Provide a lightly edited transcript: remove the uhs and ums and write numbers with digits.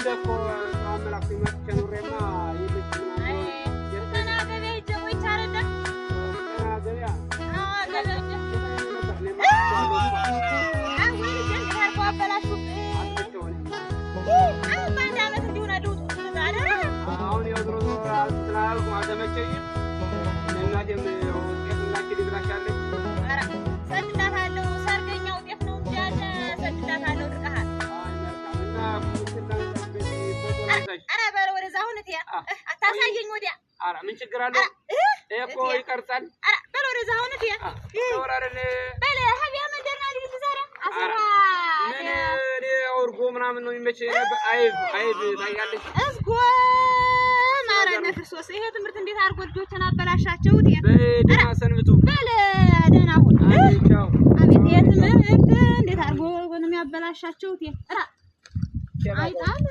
እኮ አመላክቶኝ መጥቼ ኑሬማ የለችም አይ ምናምን። ስልጠና ገበያ ሂጅ ቆይቼ አይደለ? ስልጠና ገበያ አዎ ገበያ ሂጅ። ነበር። እኔማ አጥቼዋለሁ እኮ። አዎ ወይ ልጄ እንዴት አድርገው አበላሹብኝ። አጥቼው እኔማ። አሁን በአንድ ዓመት እንዲሆን አለውጡ አደራ። አሁን ያው ዞሮ ዞሮ ስላልኩ አልተመቸኝም። ለእናቴም ያው ጤፍ ላኪልኝ ብላሻለች። ኧረ ሰድላታለሁ። ሰርገኛው ጤፍ ነው እንጂ ያለ ሰድላታለሁ። ድርቀሃል። አይ መልካም። እና እንትን ላንሳሽ፣ በዚህ ፎቶ ላንሳሽ። ኧረ በል ወደዛ አሁን እትዬ አታሳየኝ ወዲያ። ኧረ ምን ችግር አለው? ይሄ እኮ ይቀርጻል። ኧረ በል ወደዛ አሁን እትዬ። ነውር አይደል? በል ሀቢያ መንደርና ልጅ ዛሬ አሰራ። ምን እኔ እርጎ ምናምን ነው የሚመቸኝ ነበር። አይብ አይብ ታያለሽ። እዝጎ ማረነ ክርስቶስ። ይሄ ትምህርት እንዴት አድርጎ ልጆችን አበላሻቸው። እትዬ በደህና ሰንብቱ። በል ደህና ሁን። አይ ቻው። አቤት ይሄ ትምህርት እንዴት አድርጎ ነው የሚያበላሻቸው። እትዬ ኧረ አይጣል።